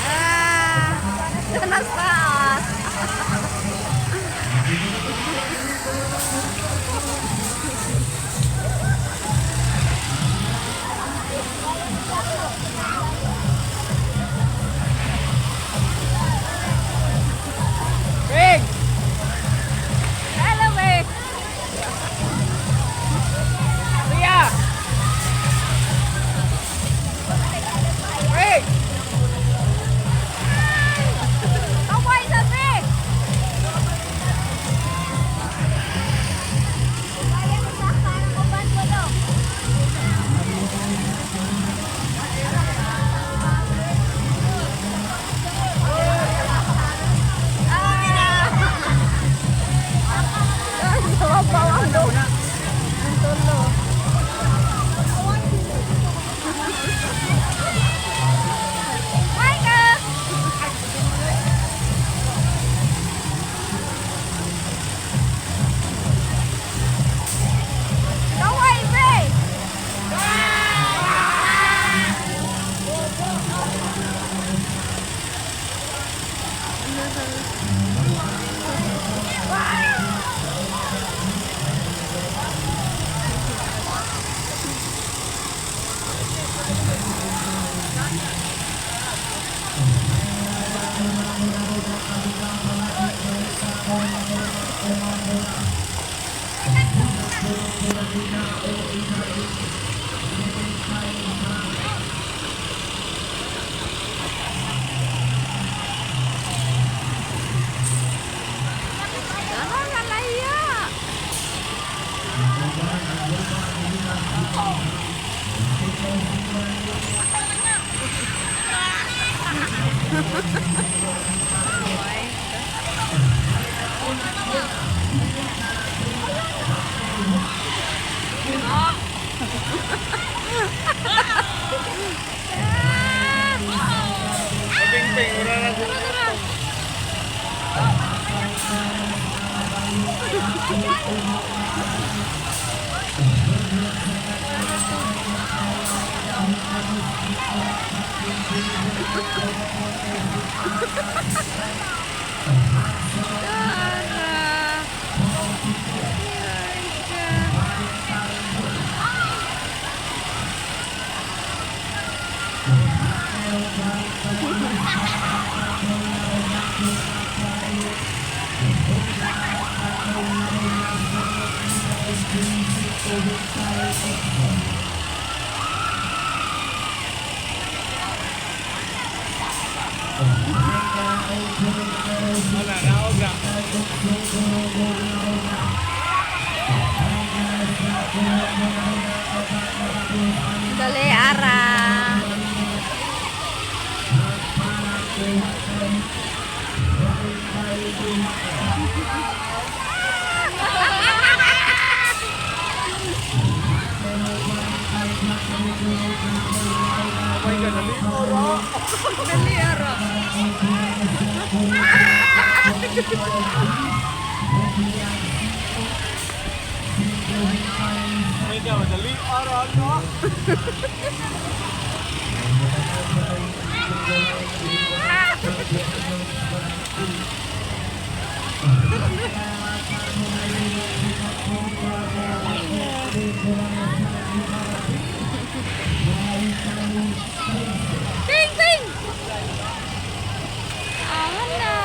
Ah, nasa taas. Big! Hello, babe. Ria! Big! Kaway sa be. Ah! Bawang do. Ang tulo. Micah! Kaway, be! Nakakalaya! Bing, bing, wala na sila. Tara! Ay, ka. Wala na, obra. Dali, ara! Oh my God, dali. Dali, ara! Oh my God, dali. Ara, no? Ting, ting! Ah, hala!